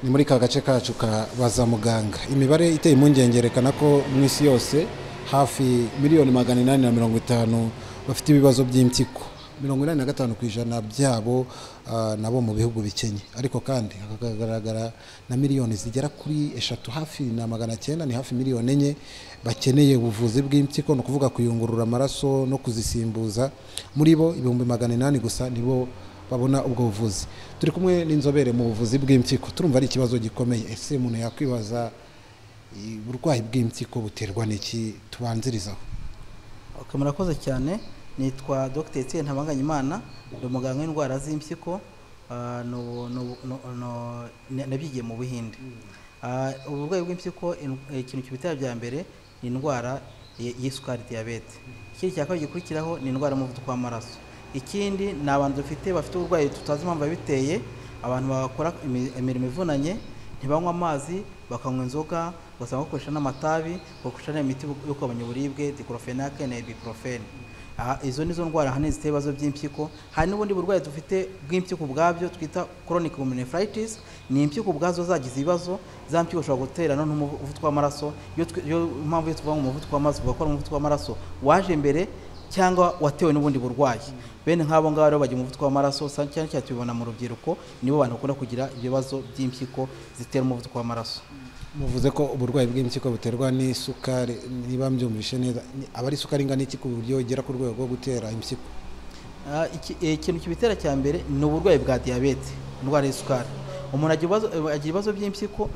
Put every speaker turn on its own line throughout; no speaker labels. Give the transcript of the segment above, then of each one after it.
Ni muri ka gace kacu ka Baza Muganga. Imibare iteye impungenge yerekana ko mu isi yose hafi 850,000,000 bafite ibibazo by'impyiko. 85% byabo nabo mu bihugu bikenye, ariko kandi hakagaragara na miliyoni zigera kuri 3 hafi na 900, ni hafi 4 miliyoni bakeneye ubuvuzi bw'impyiko, ni ukuvuga kuyungurura amaraso no kuzisimbuza. Muri bo 800,000 gusa nibo babona ubwo buvuzi. Turi kumwe n'inzobere mu buvuzi bw'impyiko, turumva ari ikibazo gikomeye. Ese umuntu yakwibaza, uburwayi bw'impyiko buterwa n'iki? Tubanzirizaho.
Okay, murakoze cyane. Nitwa Dr Etienne Ntabanganyimana, ndi umuganga w'indwara z'impyiko, nabyigiye mu Buhinde. Uburwayi bw'impyiko, ikintu kibitera bya mbere ni indwara y'isukari, diyabete. Ikindi cya kabiri gikurikiraho ni indwara y'umuvuduko w'amaraso. Ikindi ni abantu dufite bafite uburwayi tutazi impamvu yabiteye, abantu bakora imirimo ivunanye, ntibanywa amazi, bakanywa inzoga, ugasanga bakoresha n'amatabi, bakoresha n'imiti yo kugabanya uburibwe, diclofenac na ibuprofen. Aha, izo nizo ndwara ahanini zitera ibibazo by'impyiko. Hari n'ubundi burwayi dufite bw'impyiko ubwabyo twita chronic glomerulonephritis, ni impyiko ubwazo zagize ibibazo, za mpyiko ushobora gutera n'umuvuduko w'amaraso. Iyo impamvu iyo tuvuga ngo umuvuduko w'amaraso, tuvuga ko ari umuvuduko w'amaraso waje mbere cyangwa watewe n'ubundi burwayi. Bene nk'abo ngabo rero bagira umuvuduko w'amaraso, cyane cyane tubibona mu rubyiruko, nibo bantu bakunda kugira ibibazo by'impyiko zitera umuvuduko w'amaraso.
Muvuze ko uburwayi bw'impyiko buterwa n'isukari, niba mbyumvishe neza, aba ari isukari ingana iki ku buryo igera ku rwego rwo gutera impyiko?
Ikintu kibitera cya mbere ni uburwayi bwa diyabete, indwara y'isukari. Umuntu agira ibibazo by'impyiko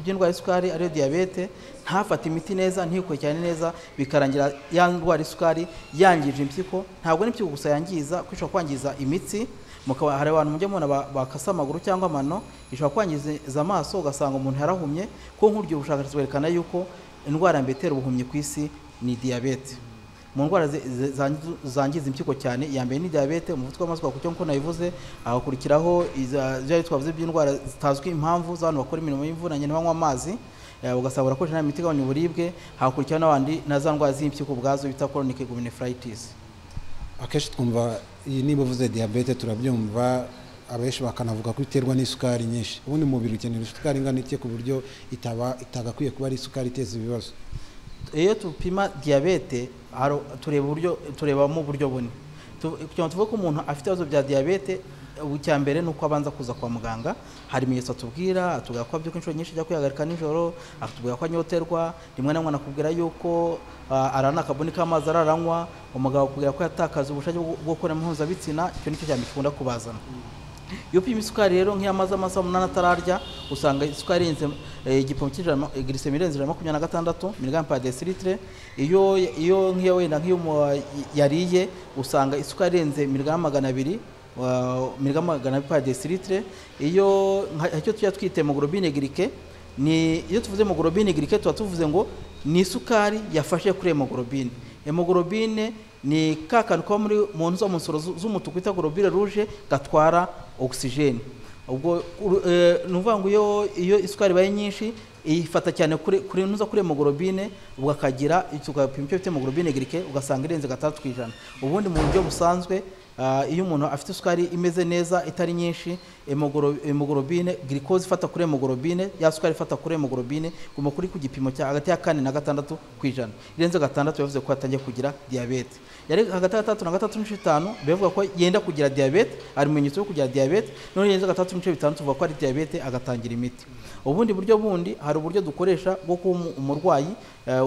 by'indwara y'isukari ariyo diyabete, ntafate imiti neza, ntiyikurikirane neza, bikarangira ya ndwara y'isukari yangije impyiko. Ntabwo n'impyiko gusa yangiza, kuko ishobora kwangiza imitsi. Mukaba hari abantu mujya mubona bakasa amaguru cyangwa amano, ishobora kwangiza amaso, ugasanga umuntu yarahumye. Kuko nk'uryo bushakashatsi bwerekana yuko indwara ya mbere itera ubuhumyi ku isi ni diyabete. Mu ndwara zangiza impyiko cyane, iya mbere ni diyabete, umuvuduko w'amaraso kuko nk'uko nabivuze, hagakurikiraho ibyo twavuze by'indwara zitazwi impamvu z'abantu bakora imirimo y'imvunanye ntibanywe amazi, ugasanga barakoresha n'imiti igabanya uburibwe, hagakurikiraho n'abandi na za ndwara z'impyiko ubwazo bita chronic glomerulonephritis.
Akenshi twumva iyi, niba uvuze diyabete turabyumva, abenshi bakanavuga ko iterwa n'isukari nyinshi. Ubundi umubiri ukenera isukari ingana iki ku buryo itaba itagakwiye kuba ari isukari iteza ibibazo?
Iyo tupima diyabete tureba uburyo, turebamo uburyo bune. Kugira ngo tuvuge ko umuntu afite ibibazo bya diyabete, icya mbere ni uko abanza kuza kwa muganga. Hari ibimenyetso atubwira, atubwira ko abyuka inshuro nyinshi ajya kwihagarika nijoro, akatubwira ko anyoterwa, rimwe na rimwe anakubwira yuko arana akabuni k'amazi araranywa, umugabo akubwira ko yatakaza ubushake bwo gukora mpuzabitsina. Icyo nicyo cya mbere gikunda kubazana. Iyo upima isukari rero, nk'iyo amaze amasaha 8 atararya, usanga isukari irenze igipimo cy'ijana, glycémie irenze 126 milligramme par décilitre. Iyo nk'iyo wenda nk'iyo yariye, usanga isukari irenze miligramme 200, miligramme 200 par décilitre. Iyo icyo tujya twita hémoglobine glyquée, ni iyo tuvuze hémoglobine glyquée tuba tuvuze ngo ni isukari yafashe kuri hémoglobine. Hémoglobine ni ka kantu kaba muri mu nzu, mu nsoro z'umutuku bita globule rouge, gatwara oxygène. Ubwo ni ukuvuga ngo iyo isukari ibaye nyinshi ifata cyane kuri ntuza kuri hémoglobine, ubwo akagira, tugapima icyo bita hémoglobine glyquée, ugasanga irenze 6%. Ubundi mu buryo busanzwe, iyo umuntu afite isukari imeze neza itari nyinshi, hémoglobine glucose ifata kuri hémoglobine, ya sukari ifata kuri hémoglobine, guma kuri ku gipimo cya hagati ya 4 na 6%. Irenze 6 bivuze ko yatangiye kugira diyabete. Yari hagati ya 3 na 3.5 bivuga ko yenda kugira diyabete, ari mu bimenyetso byo kugira diyabete. None irenze 6.5 tuvuga ko ari diyabete, agatangira imiti. Ubundi buryo bundi, hari uburyo dukoresha bwo kuba umurwayi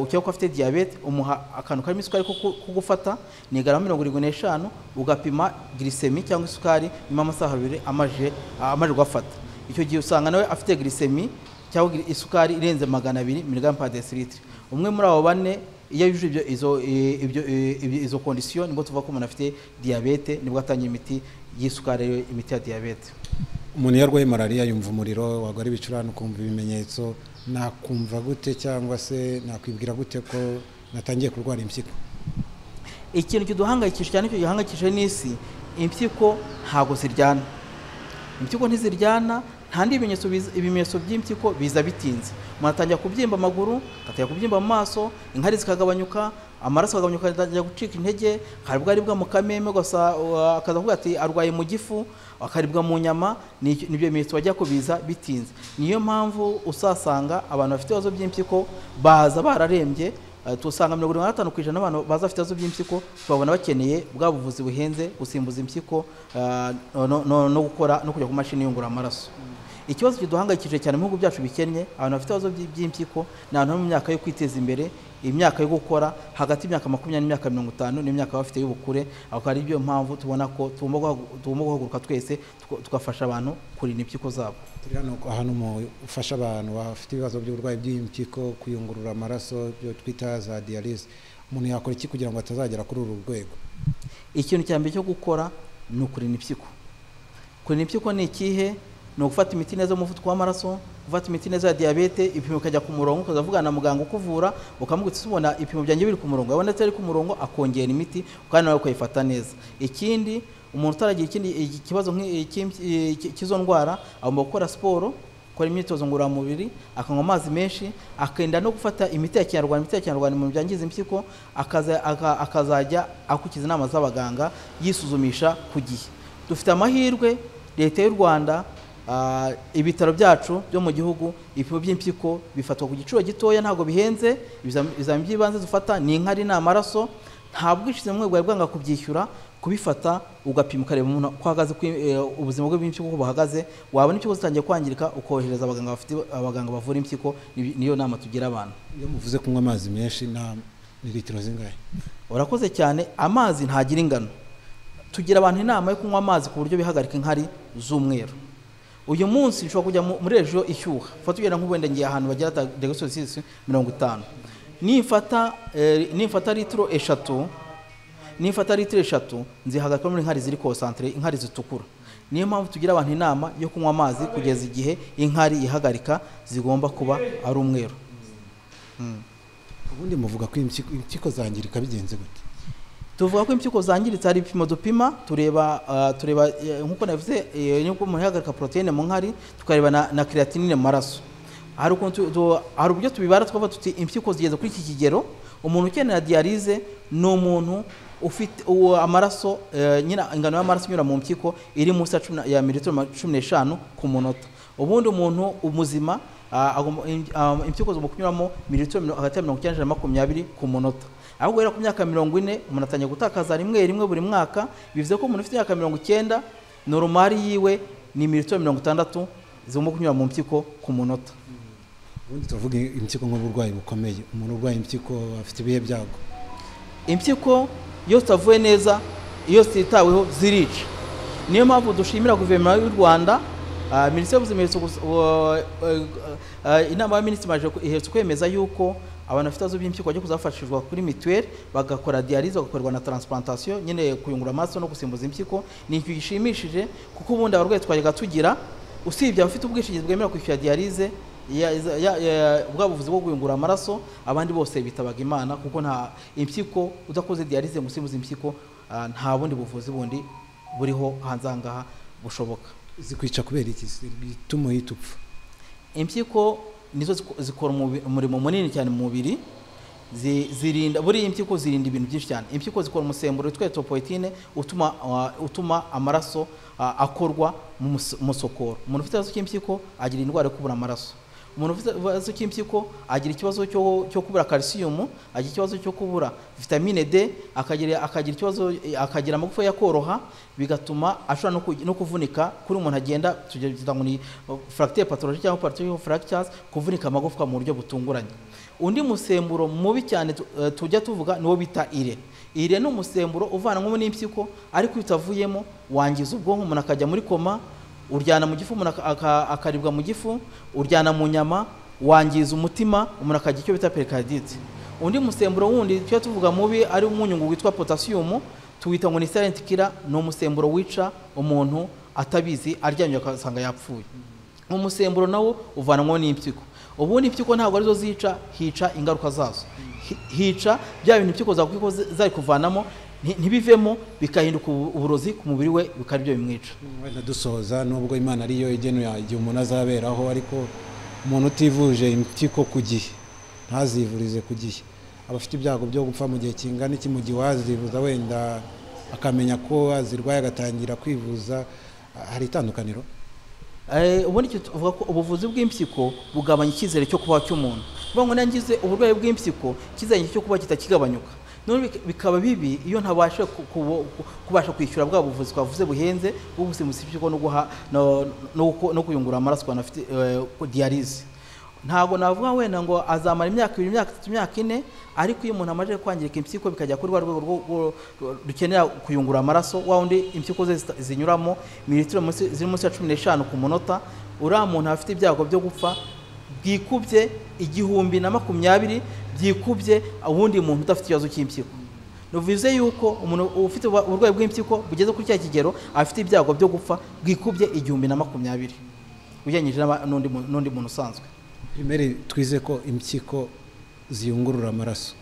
ukeka ko afite diyabete, umuha akantu karimo isukari ko gufata, ni garama 75, ugapima glycémie cyangwa isukari nyuma y'amasaha 2 amaje gufata. Icyo gihe usanga nawe afite glycémie cyangwa isukari irenze 200 milligramme par décilitre. Umwe muri abo bane iyo yujuje ibyo izo ibyo ibyo izo condition, nibwo tuvuga ko umuntu afite diyabete, nibwo atangira imiti y'isukari, ariyo imiti ya diyabete.
Umuntu iyo arwaye malariya yumva umuriro, warwara ibicurane ukumva ibimenyetso. Nakumva gute cyangwa se nakwibwira gute ko natangiye kurwara impyiko?
Ikintu kiduhangayikisha cyane, icyo gihangayikishije n'isi, impyiko ntabwo ziryana. Impyiko ntiziryana, nta n'ibimenyetso, ibimenyetso by'impyiko biza bitinze. Umuntu atangira kubyimba amaguru, agatangira kubyimba mu maso, inkari zikagabanyuka, amaraso akagabanyuka, atangira gucika intege, haribwa aribwa mu kameme gusa, akaza kuvuga ati arwaye mu gifu, akaribwa mu nyama. Nibyo bimenyetso bajya kubiza bitinze. Niyo mpamvu usasanga abantu bafite ibibazo by'impyiko baza bararembye. Tusanga 75% abantu baza bafite ibibazo by'impyiko tubabona bakeneye bwa buvuzi buhenze, gusimbuza impyiko, no gukora no kujya ku mashini yungura amaraso. Ikibazo kiduhangayikishije cyane mu bihugu byacu bikennye, abantu bafite ibibazo by'impyiko ni abantu mu myaka yo kwiteza imbere, imyaka yo gukora, hagati y'imyaka 20 n'imyaka 50 n'imyaka bafite y'ubukure. Aho ari byo mpamvu tubona ko tugomba guhaguruka twese tugafasha abantu kurinda impyiko zabo.
Turi hano ahantu mu ufasha abantu bafite ibibazo by'uburwayi bw'impyiko kuyungurura amaraso, byo twita za dialyse. Umuntu yakora iki kugira ngo atazagera kuri uru rwego?
Ikintu cya mbere cyo gukora ni ukurinda impyiko. Kurinda impyiko ni ikihe? Ni ugufata imiti neza y'umuvuduko w'amaraso, gufata imiti neza ya diyabete, ibipimo bikajya ku murongo, ukazavugana na muganga ukuvura, ukamubwira uti ubona ibipimo byanjye biri ku murongo, yabona atari ku murongo akongera imiti, kandi nawe ukayifata neza. Ikindi, umuntu utaragira ikindi ikibazo cy'izo ndwara agomba gukora siporo, gukora imyitozo ngororamubiri, akanywa amazi menshi, akenda no gufata imiti ya kinyarwanda. Imiti ya kinyarwanda mu byangiza impyiko, akazajya akurikiza inama z'abaganga, yisuzumisha ku gihe. Dufite amahirwe, leta y'u Rwanda, ibitaro byacu byo mu gihugu, ibipimo by'impyiko bifatwa ku giciro gitoya, ntabwo bihenze. Ibizami by'ibanze dufata ni inkari n'amaraso, nta bwishingizi bumwe bwari bwanga kubyishyura. Kubifata ugapima ukareba umuntu uko ahagaze, ubuzima bwe bw'impyiko uko buhagaze, wabona impyiko zitangiye kwangirika ukohereza abaganga bafite abaganga bavura impyiko. Niyo nama tugira abantu.
Iyo muvuze kunywa amazi menshi, ni litiro zingahe?
Urakoze cyane. Amazi ntagira ingano. Tugira abantu inama yo kunywa amazi ku buryo bihagarika inkari z'umweru. Uyu munsi nshobora kujya muri ejo ishyuha, fata ugenda nk'uwenda ngiye ahantu bagera degre Celsius 50, nimfata litiro eshatu, nimfata litiro eshatu nzihagarika muri inkari ziri concentré, inkari zitukura. Niyo mpamvu tugira abantu inama yo kunywa amazi kugeza igihe inkari ihagarika zigomba kuba ari umweru.
Ubundi muvuga ko impyiko zangirika bigenze gute?
Tuvuga ko impyiko zangiritse hari ibipimo dupima, tureba nkuko navuze, nkuko umuntu yahagarika proteine mu nkari, tukareba na creatinine mu maraso. Hari uburyo tubibara tukavuga tuti impyiko zigeze kuri iki kigero. Umuntu ukenera dialyse ni umuntu ufite amaraso, nyina ingano y'amaraso inyura mu mpyiko iri munsi ya mililitiro 15 ku munota. Ubundi umuntu umuzima impyiko zigomba kunyuramo mililitiro hagati ya 90 na 20 ku munota. Aho guhera ku myaka 40 umuntu atangiye gutakaza rimwe rimwe buri mwaka, bivuze ko umuntu ufite imyaka 90 normali yiwe ni mililitiro 60 zigomba kunyura mu mpyiko ku munota.
Ubundi tuvuga impyiko nk'uburwayi bukomeye, umuntu urwaye impyiko afite ibihe byago.
Impyiko iyo zitavuwe neza, iyo zitaweho zirica. Niyo mpamvu dushimira guverinoma y'u Rwanda, Minisiteri y'Ubuzima inama y'abaminisitiri iherutse kwemeza yuko abantu bafite ibibazo by'impyiko bajya kuzafashishwa kuri mituweli, bagakora dialyse, bagakorerwa na transplantation, nyine kuyungura amaraso no gusimbuza impyiko. Ni ikintu gishimishije kuko ubundi abarwayi twajyaga tugira, usibye abafite ubwishingizi bwemera kwishyura dialyse, bwa buvuzi bwo kuyungura amaraso, abandi bose bitabaga Imana, kuko nta impyiko udakoze dialyse ngo usimbuze impyiko, nta bundi buvuzi bundi buriho hanze aha ngaha bushoboka.
Zikwica kubera iki? Bituma uhita upfa.
Impyiko nizo zikora umurimo munini cyane mu mubiri, zirinda buri impyiko zirinda ibintu byinshi cyane. Impyiko zikora umusemburo witwa erythropoietine utuma amaraso akorwa mu musokoro. Umuntu ufite ikibazo cy'impyiko agira indwara yo kubura amaraso. Umuntu ufite ikibazo cy'impyiko agira ikibazo cyo kubura calcium, agira ikibazo cyo kubura vitamine D, akagira ikibazo, akagira amagufa yakoroha, bigatuma ashobora no kuvunika. Kuri umuntu agenda tugira ngo ni fracture pathologique cyangwa pathological fractures, kuvunika amagufwa mu buryo butunguranye. Undi musemburo mubi cyane tujya tuvuga niwo bita ire. Ire ni umusemburo uvanwamo n'impyiko, ariko utavuyemo wangiza ubwonko, umuntu akajya muri koma, uryana mu gifu, umuntu akaribwa mu gifu, uryana mu nyama, wangiza umutima, umuntu akagira icyo bita pericardite. Undi musemburo wundi tujya tuvuga mubi ari umunyungu witwa potassium, tuwita ngo ni silent killer, ni umusemburo wica umuntu atabizi, aryamye akasanga yapfuye. Umusemburo nawo uvanwa n'impyiko. Ubundi impyiko ntabwo arizo zica, hica ingaruka zazo. Hica bya bintu impyiko zawe zari kuvanamo ntibivemo, bikahinduka uburozi ku mubiri we, bikaba byo bimwica.
Wenda dusoza, nubwo Imana ariyo igenuye igihe umuntu azaberaho, ariko Umuntu utivuje impyiko ku gihe, ntazivurize ku gihe, aba afite ibyago byo gupfa mu gihe kingana iki? Mu gihe wazivuza wenda akamenya ko azirwaye agatangira kwivuza, hari itandukaniro?
Ubundi icyo tuvuga ko ubuvuzi bw'impyiko bugabanya icyizere cyo kubaho cy'umuntu. Kuvuga ngo nangize uburwayi bw'impyiko, icyizere cyo kubaho kitakigabanyuka. None bikaba bibi iyo ntabasha kubasha kwishyura bwa buvuzi twavuze buhenze bwo gusimbuza impyiko no guha no kuyungurura amaraso ku bantu bafite dialyse. Ntabwo navuga wenda ngo azamara imyaka 2, imyaka 3, imyaka 4, ariko iyo umuntu amaze kwangirika impyiko bikajya kuri rwa rwego rukenera kuyungurura amaraso, wa wundi impyiko ze zinyuramo mililitiro ziri munsi ya 15 ku munota, uriya muntu afite ibyago byo gupfa bwikubye 1020, byikubye uwundi muntu udafite ikibazo cy'impyiko. Bivuze yuko umuntu ufite uburwayi bw'impyiko bugeze kuri cya kigero afite ibyago byo gupfa bwikubye 1020 ugereranyije n'undi muntu usanzwe.
Primeri twize ko impyiko ziyungurura amaraso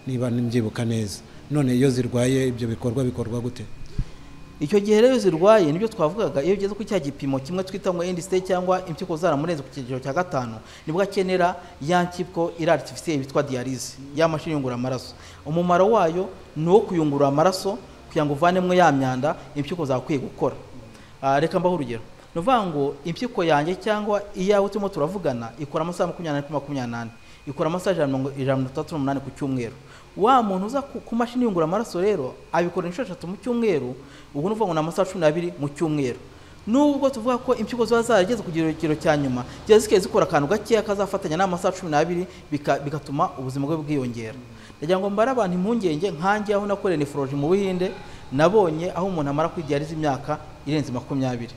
niba mbyibuka neza, none iyo zirwaye ibyo bikorwa bikorwa gute?
Icyo gihe rero zirwaye nibyo twavugaga, iyo ugeze kuri cya gipimo kimwe twita ngo end stage cyangwa impyiko zaramurenze ku kigero cya 5, nibwo akenera ya mpyiko iri artificielle bitwa dialyse, ya mashini yungurura amaraso. Umumaro wayo ni uwo kuyungurura amaraso kugira ngo uvanemo ya myanda impyiko zakwiye gukora. Reka mbahe urugero. Ni ukuvuga ngo impyiko yanjye cyangwa iyawe turimo turavugana ikora amasaha 24 kuri 24, ikora amasaha 168 ku cyumweru. Wa muntu uza ku mashini yungura amaraso rero abikora inshuro 3 mu cyumweru, ubwo ni ukuvuga ngo ni amasaha 12 mu cyumweru. Nubwo tuvuga ko impyiko ziba zarageze ku kigero cya nyuma, ziba zikwiye zikora akantu gakeya kazafatanya n'amasaha 12 bigatuma ubuzima bwe bwiyongera. Ndagira ngo mbare abantu impungenge, nkanjye aho nakoreye nephrology mu Buhinde, nabonye aho umuntu amara kuri dialyse imyaka irenze 20.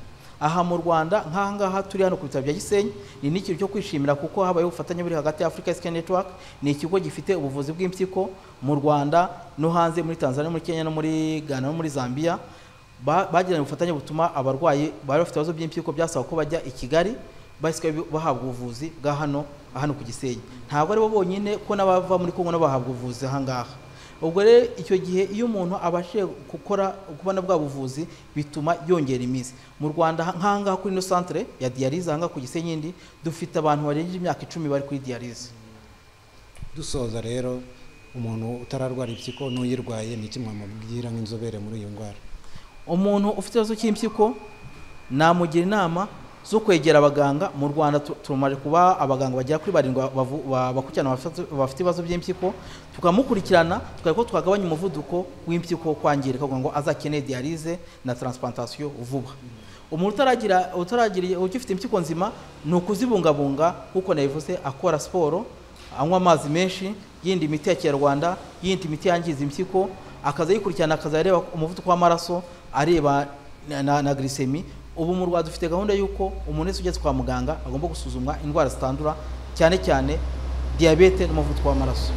Aha mu Rwanda nk'aha ngaha turi hano ku bitaro bya Gisenyi, ni n'ikintu cyo kwishimira kuko habayeho ubufatanye buri hagati ya Africa Scan Network, ni ikigo gifite ubuvuzi bw'impyiko mu Rwanda no hanze, muri Tanzania, muri Kenya no muri Ghana no muri Zambia. Bagiranye ubufatanye butuma abarwayi bari bafite ibibazo by'impyiko byasaba ko bajya i Kigali bahise bahabwa ubuvuzi bwa hano ku Gisenyi. Ntabwo ari bo bonyine ko n'abava muri Kongo nabo bahabwa ubuvuzi aha ngaha. Ubwo rero icyo gihe iyo umuntu abashije gukora kubona bwa buvuzi bituma yongera iminsi. Mu Rwanda nk'aha ngaha kuri ino centre ya dialyse aha ngaha ku Gisenyi ndi dufite abantu barengeje imyaka 10 bari kuri dialyse.
Dusoza rero, umuntu utararwara impyiko n'uyirwaye ni iki mwamubwira nk'inzobere muri iyo ndwara?
Umuntu ufite ikibazo cy'impyiko namugira inama zo kwegera abaganga. Mu Rwanda tumaze kuba abaganga bagera kuri 7 bakurikirana bafite ibibazo by'impyiko, tukamukurikirana tukareba ko twagabanya umuvuduko w'impyiko kwangirika kugira ngo azakeneye dialyse na transplantation vuba. Umuntu utaragira ugifite impyiko nzima ni ukuzibungabunga, kuko nabivuze, akora siporo, anywa amazi menshi, yindi miti ya Kinyarwanda, yindi miti yangiza impyiko, akaza yikurikirana, akaza areba umuvuduko w'amaraso, areba na glycemie. Ubu mu Rwanda dufite gahunda y'uko umuntu wese ugeze kwa muganga agomba gusuzumwa indwara zitandura, cyane cyane diyabete n'umuvuduko w'amaraso.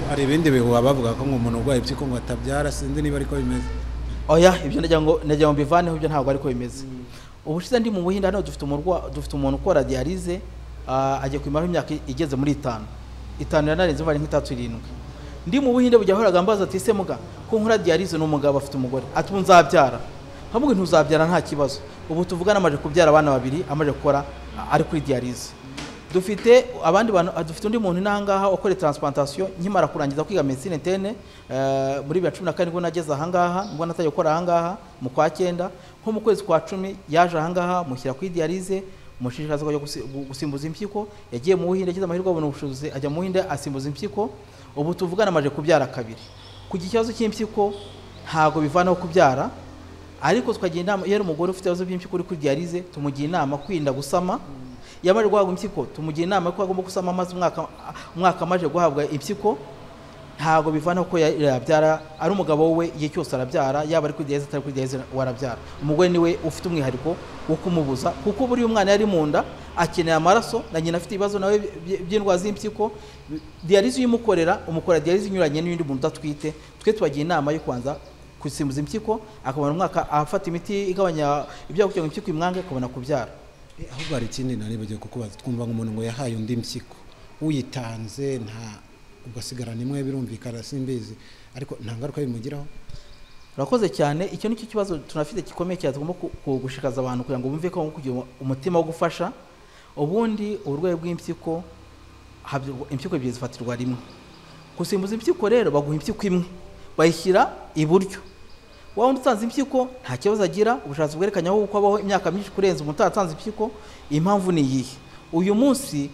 Hari ibindi bihuha bavuga ko ngo umuntu urwaye impyiko ngo atabyara, sinzi niba ariko bimeze.
Oya, ibyo ndagira ngo mbivaneho, ibyo ntabwo ariko bimeze. Ubushize ndi mu Buhinde hano dufite umuntu ukora dialyse, agiye kumaraho imyaka igeze muri 5. 5 yanarenze bari nk'itatu 7. Ndi mu Buhinde bujya ahoraga ambaza ati se muga ko nkora dialyse n'umugabo afite umugore, ati ubu nzabyara. Nkamubwira ntuzabyara nta kibazo. Ubu tuvugana amaze kubyara abana 2, amaze gukora ari kuri dialyse. Dufite abandi bantu, dufite undi muntu n'ahangaha ukora transplantation nkimara kurangiza kwiga medicine interne muri 2014 nibwo nageze ahangaha, nibwo natangiye gukora ahangaha mu kwa 9, nko mu kwezi kwa 10 yaje ahangaha mushyira kuri dialyse, mushishikaza kujya gusimbuza impyiko. Yagiye mu Buhinde, agize amahirwe abona ubushobozi ajya mu Buhinde asimbuza impyiko. Ubu tuvugana amaze kubyara 2. Kugira ikibazo cy'impyiko ntago bivanaho kubyara, ariko tukagira inama iyo umugore ufite ibibazo by'impyiko uri kuri dialyse tumugira inama kwirinda gusama. Yamaze guhabwa impyiko tumugira inama ko agomba gusama amaze umwaka amaze guhabwa impyiko. Ntago bivanaho ko yabyara, ari umugabo we igihe cyose arabyara, yaba ari kuri dialyse atari kuri dialyse warabyara. Umugore niwe ufite umwihariko wo kumubuza, kuko buri umwana yari mu nda akeneye amaraso na nyina afite ibibazo nawe by'indwara z'impyiko. Dialyse uyimukorera, umukora dialyse inyuranye n'indi muntu udatwite. Twe tubagira inama yo kwanza gusimbuza impyiko, akabona umwaka afata imiti igabanya ibyago kugira ngo impyiko imwange akabona kubyara.
Ahubwo hari ikindi nari kukubaza, twumva ngo umuntu ngo yahaye undi impyiko uyitanze nta ugasigarana imwe, birumvikana simbizi, ariko nta ngaruka bimugiraho?
Urakoze cyane. Icyo nicyo kibazo tunafite gikomeye cyane tugomba gushikaza abantu kugira ngo bumve ko kugira umutima wo gufasha. Ubundi uburwayi bw'impyiko, impyiko ebyiri zifatirwa rimwe. Gusimbuza impyiko rero, baguha impyiko imwe bayishyira iburyo. Wa wundi utanze impyiko nta kibazo agira, ubushakashatsi bwerekanye aho uko abaho imyaka myinshi kurenza umuntu utatanze impyiko. Impamvu ni iyihe? Uyu munsi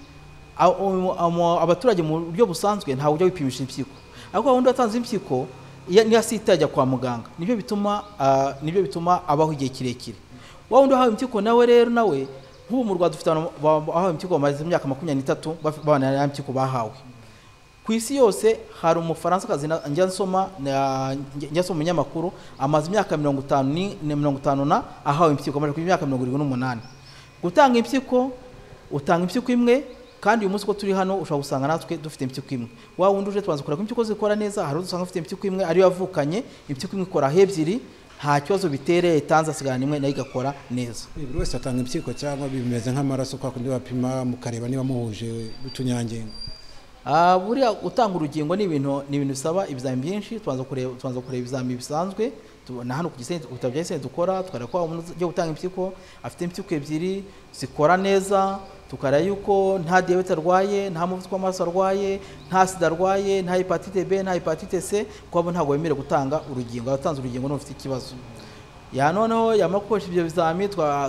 abaturage mu buryo busanzwe ntawe ujya wipimisha impyiko, ariko wa wundi watanze impyiko niyo asitaye ajya kwa muganga, nibyo bituma abaho igihe kirekire. Wa wundi wahawe impyiko nawe rero, nawe nk'ubu mu Rwanda dufite abantu bahawe impyiko bamaze imyaka 23 babana na impyiko bahawe. Ku isi yose hari Umufaransa njya nsoma umunyamakuru, amaze imyaka 50 na ahawe impyiko, amaze kugira imyaka 78. Gutanga impyiko, utanga impyiko imwe, kandi uyu munsi ko turi hano ushobora gusanga natwe dufite impyiko imwe. Wa wundi uje tubanza kureba ko impyiko zikora neza. Hari usanga afite impyiko imwe ariyo yavukanye, impyiko imwe ikora ebyiri, nta kibazo bitereye, itanze asigarana imwe nayo igakora neza.
Buri wese atanga impyiko cyangwa bimeze nk'amaraso, kwa kundi bapima mukareba niba muhuje utunyangingo?
Buriya gutanga urugingo ni ibintu bisaba ibizami byinshi. Tubanza kureba ibizami bisanzwe na hano ku Gisenyi, ku bitaro bya Gisenyi dukora, tukareba ko umuntu ugiye gutanga impyiko afite impyiko ebyiri zikora neza, tukareba yuko nta diyabete arwaye, nta muvuduko w'amaraso arwaye, nta sida arwaye, nta hepatite B, nta hepatite C, kuko abo ntabwo bemerewe gutanga urugingo. Abatanze urugingo ni ufite ikibazo. Ya noneho yamara gukoresha ibyo bizami,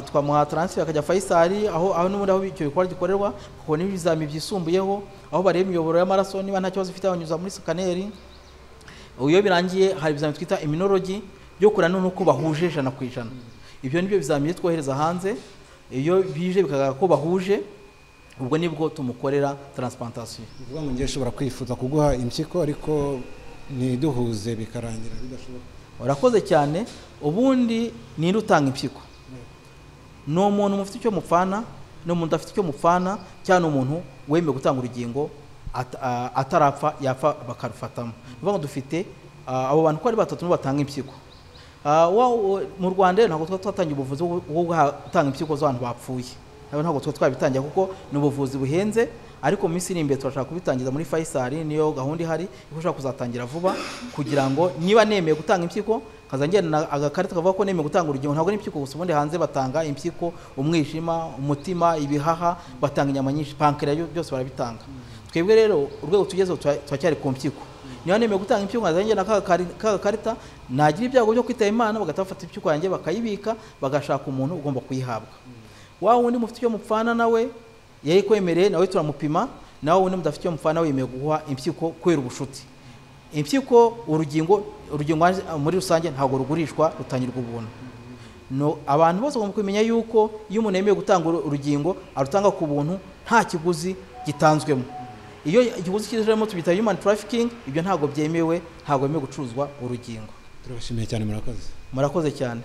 twamuha transfer akajya Faisal, aho n'ubundi aho icyo gikorwa gikorerwa, kuko n'ibizami byisumbuyeho, aho bareba imiyoboro y'amaraso niba nta kibazo ifite, banyuza muri scanner. Iyo birangiye hari ibizami twita immunology byo kureba noneho ko bahuje 100%. Ibyo nibyo bizami twohereza hanze. Iyo bije bikagaragara ko bahuje, ubwo nibwo tumukorera transplantation.
Bivuga ngo ngiye nshobora kwifuza kuguha impyiko ariko ntiduhuze, bikarangira bidashoboka?
Urakoze cyane. Ubundi ninde utanga impyiko? Ni umuntu mufite icyo mupfana, ni umuntu udafite icyo mupfana, cyangwa ni umuntu wemewe gutanga urugingo atarapfa, yapfa bakarufatamo. Ni ukuvuga ngo dufite abo bantu ko ari batatu nibo batanga impyiko. Mu Rwanda rero ntabwo tuba twatangiye ubuvuzi bwo gutanga impyiko z'abantu bapfuye. Ntabwo tuba twabitangiye kuko ni ubuvuzi buhenze, ariko mu minsi iri imbere turashaka kubitangiza muri Faisal. Niyo gahunda ihari ko ushobora kuzatangira vuba, kugira ngo niba nemeye gutanga impyiko nkaza ngenda agakarita kavuga ko nemeye gutanga urugingo. Ntabwo ari impyiko gusa, ubundi hanze batanga impyiko, umwijima, umutima, ibihaha, batanga inyama nyinshi, pancreas, byose barabitanga. Twebwe rero urwego tugezeho turacyari ku mpyiko. Niba nemeye gutanga impyiko nkaza ngenda ka gakarita, nagira ibyago byo kwitaba Imana, bagahita bafata impyiko yanjye bakayibika, bagashaka umuntu ugomba kuyihabwa. Wa wundi mufite icyo mupfana nawe yari kwemereye, nawe turamupima. Nawe wundi mudafite icyo mupfana wemeye guha impyiko kubera ubushuti. Impyiko, urugingo muri rusange ntabwo rugurishwa, rutangirwa ubuntu. No, abantu bose bagomba kumenya yuko iyo umuntu yemeye gutanga urugingo arutanga ku buntu, nta kiguzi gitanzwemo. Iyo ikiguzi kijemo tubita human trafficking. Ibyo ntabwo byemewe, ntabwo bemewe gucuruzwa urugingo.
Turabashimiye cyane, murakoze.
Murakoze cyane.